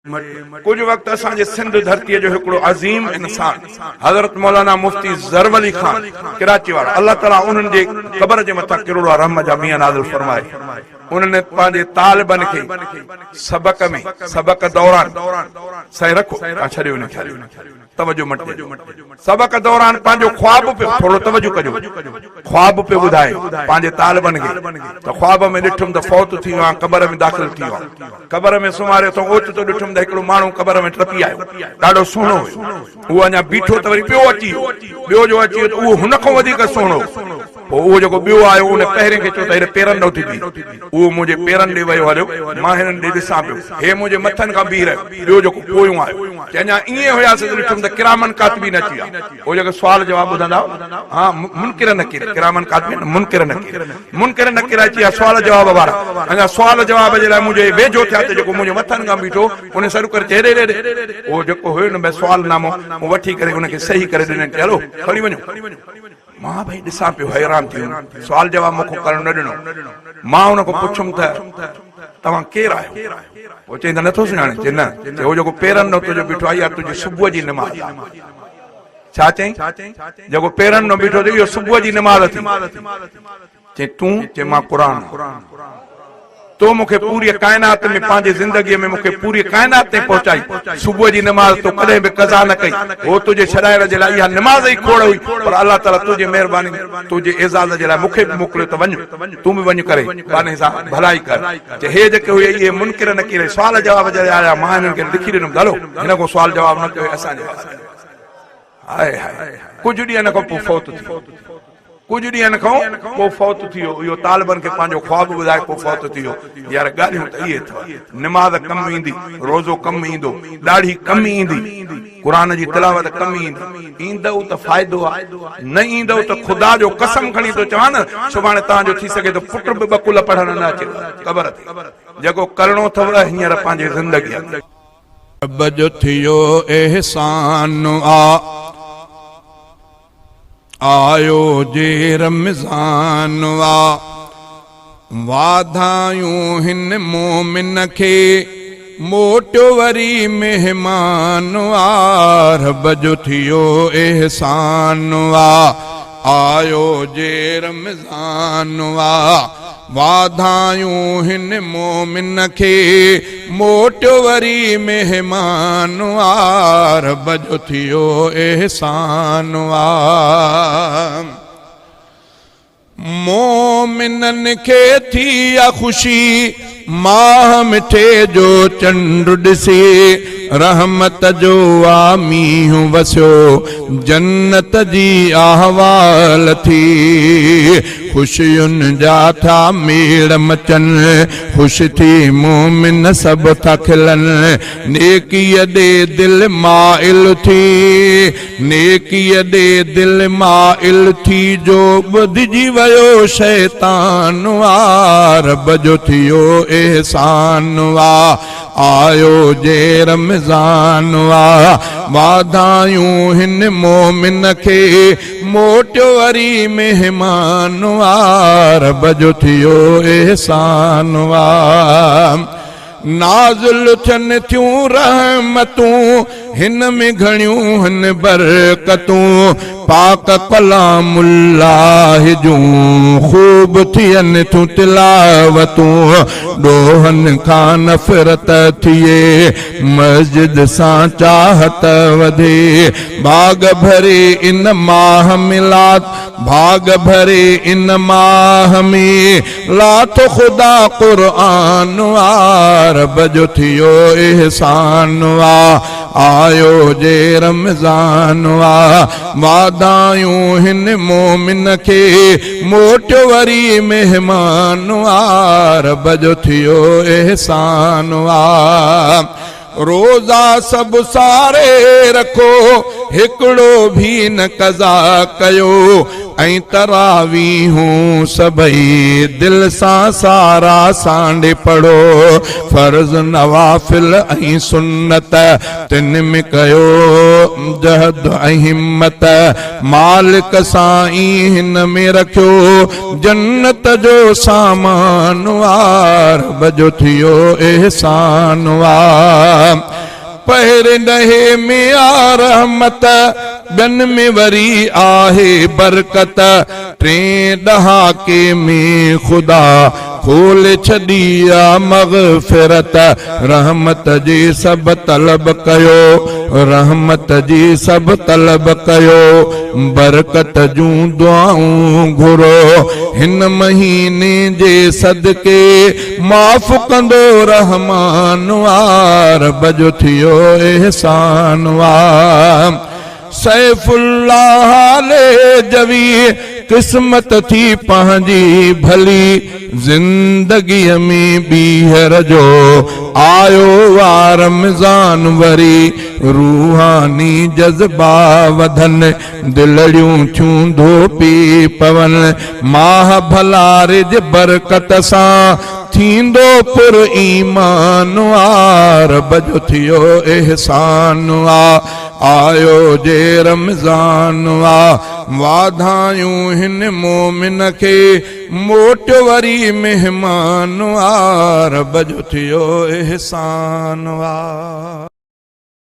ڪجهه وقت اسان جي سنڌ ڌرتيء جو هڪڙو عظيم انسان حضرت مولانا مفتي زرولي خان ڪراچي وارا الله تعالي انهن جي قبر جي مٿان ڪروڙها رحم جا مينهن نازل فرمائي انهن پنهنجي طالبن کي سبق ۾ سبق دوران سائين رکو تان ڇڏيو انهن کي توجه مٽجي سبق دوران پنهنجو خواب پيو ٿورو توجه ڪجو خواب پيو ٻڌائي پنهنجي طالبن کي ته خواب ۾ ڏٺم ته فوت ٿي ويو آهيان قبر ۾ داخل ٿي ويو آهيان قبر ۾ سمهاريو اٿئون اوچتو ڏٺم ته هڪڙو ماڻهو قبر ۾ ٽپي آيو ڏاڍو سهڻو هيو اهو اڃا بيٺو ته وري ٻيو اچي ويو ٻيو جو اچي ويو ته اهو هن کان وڌيڪ سهڻو هو پوء اهو جيڪو ٻيو آيو، ان پهرين کي چيو ته هيڏي پيرن ڏانهن ٿي بيهه. اهو منهنجي پيرن ڏي ويو هليو، مان هنن ڏي ڏسان پيو. هي منهنجي مٿن کان بيهي رهيو. ٻيو جيڪو پويون آيو. چي اڃا ائين هياسين ته ڏٺم ته ڪرامن ڪاتبين اچي ويا. اهي جيڪي سوال جواب ٻڌندا هئا نه، ها منڪر نڪير، ڪرامن ڪاتبين نه، منڪر نڪير. منڪر نڪير اچي ويا سوال جواب وارا. اڃا سوال جواب جي لاء منهنجي ويجهو ٿيا ته جيڪو منهنجي مٿن کان بيٺو، ان سڏ ڪري چي هيڏي هيڏي. اهو جيڪو هيو نه بس سوال نامو وٺي ڪري ان کي صحيح ڪري ڏنائين چي هلو کڻي وڃو. مان ڀئي ڏسان پيو حيران ٿي ويم، سوال جواب مون کان ڪرڻ نه ڏنو. مان ان کان پڇيم ته توهان ڪير آهيو؟ پوء چيائين ته نٿو سڃاڻين؟ چي نه. چي هو جيڪو پيرن ڏانهن تنهنجو بيٺو آهي اها تنهنجي صبح جي نماز آهي. ڇا چيائين؟ جيڪو پيرن ڏانهن بيٺو اٿئي اهو صبح جي نماز اٿئي. چي تون؟ چي مان قرآن آهيان. تو مون کي پوريء ڪائنات ۾ پنهنجي زندگيء ۾ مون کي پوريء ڪائنات تائين پهچائي. صبح جي نماز تو ڪڏهن به قضا نه ڪئي. هو تنهنجي ڇڏائڻ جي لاء اها نماز ئي کوڙ هئي، پر الله تعاليٰ تنهنجي مهرباني تنهنجي اعزاز جي لاء مون کي به موڪليو ته وڃ، تون به وڃ ڪري ٻانهي سان ڀلائي ڪر. چي هي جيڪي هئي اهي منڪر نڪير سوال جواب جڏهن آيا مان هنن کي لکي ڏنم ته هلو هن کان سوال جواب نه ڪيو هي اسان جي حوالي. هاء هاء ڪجهه ڏينهن کان پوء فوت ٿي ويو. ڪجهه ڏينهن کان پوء فوت ٿي ويو. اهو طالبن کي پنهنجو خواب ٻڌائي پوء فوت ٿي ويو. يار ڳالهيون ته اهي اٿو. نماز ڪم ايندي، روزو ڪم ايندو، ڏاڙهي ڪم ايندي، قرآن جي تلاوت ڪم ايندي. ايندؤ ته فائدو آ، نه ايندؤ ته خدا جو قسم کڻي ٿو چوان نه سڀاڻي توهان جو ٿي سگهي ٿو پٽ به ٻه قل پڙهڻ نه اچيو قبر تي. جيڪو ڪرڻو اٿو هينئر پنهنجي زندگيء ۾. رب جو ٿيو احسان آ آيو جي رمضان آ واڌايون هن مومن کي موٽيو وري مهمان آ رب جو ٿيو احسان آ آيو جي رمضان آ واڌايون هن مومن کي، موٽيو وري مهمان آ، رب جو ٿيو احسان آ. مومنن کي ٿي آ خوشي، ماهه مٺي جو چنڊ ڏسي، رحمت جو آ مينهن وسيو، جنت جي احوال ٿي. خوشين جا ٿا ميڙ مچن، خوش ٿي مومن سڀ ٿا کلن، نيڪيء ڏي دل مائل ٿي، نيڪيء ڏي دل مائل ٿي، جو ٻڌجي ويو شيطان آ، رب جو ٿيو احسان آ. آيو جي رمضان آ، واڌايون هن مومن کي، موٽيو وري مهمان آ، رب جو ٿيو احسان آ. نازل ٿين ٿيون رحمتون، هن ۾ گهڻيون هن برڪتون، پاڪ ڪلام الله جون خوب ٿين ٿيون تلاوتون، ڏوهن کان نفرت ٿئي، مسجد سان چاهت وڌي، ڀاڳ ڀري ان ماهه ۾ لات، ڀاڳ ڀري ان ماهه ۾ لاٿو خدا قرآن آ، رب جو ٿيو احسان آ، آيو جي رمضان آ، واڌايون هن مومن کي، موٽيو وري مهمان آ، رب جو ٿيو احسان آ. روزا سڀ ساري رکو، هڪڙو ڀي نه قضا ڪيو، ۽ تراويحون سڀئي دل سان سارا سانڍي پڙهو، فرض نوافل ۽ سنت تن ۾ ڪيو جهد ۽ همت، مالڪ سائين هن ۾ رکيو جنت جو سامان آ، رب جو ٿيو احسان آ. پهرين ڏهي ۾ آ رحمت، ٻين ۾ وري آهي برڪت. ٽئين ڏهاڪي ۾ خدا کولي ڇڏي آ مغفرت. رحمت جي سڀ طلب ڪيو، رحمت جي سڀ طلب ڪيو، برڪت جون دعائون گهرو. هن مهيني جي صدقي معاف ڪندو رحمان آ، رب جو ٿيو احسان آ. سيف الله هاليجوي قسمت ٿي پنهنجي ڀلي زندگيء ۾ ٻيهر جو آيو آ رمضان وري روحاني جذبا وڌن دلڙيون ٿيون ڌوپي پون ماهه ڀلاري جي برڪت سان ٿيندو پر ايمان آ رب جو ٿيو احسان آ آيو جي رمضان آ واڌايون هن مومن کي موٽيو وري مهمان آ رب جو ٿيو احسان آ.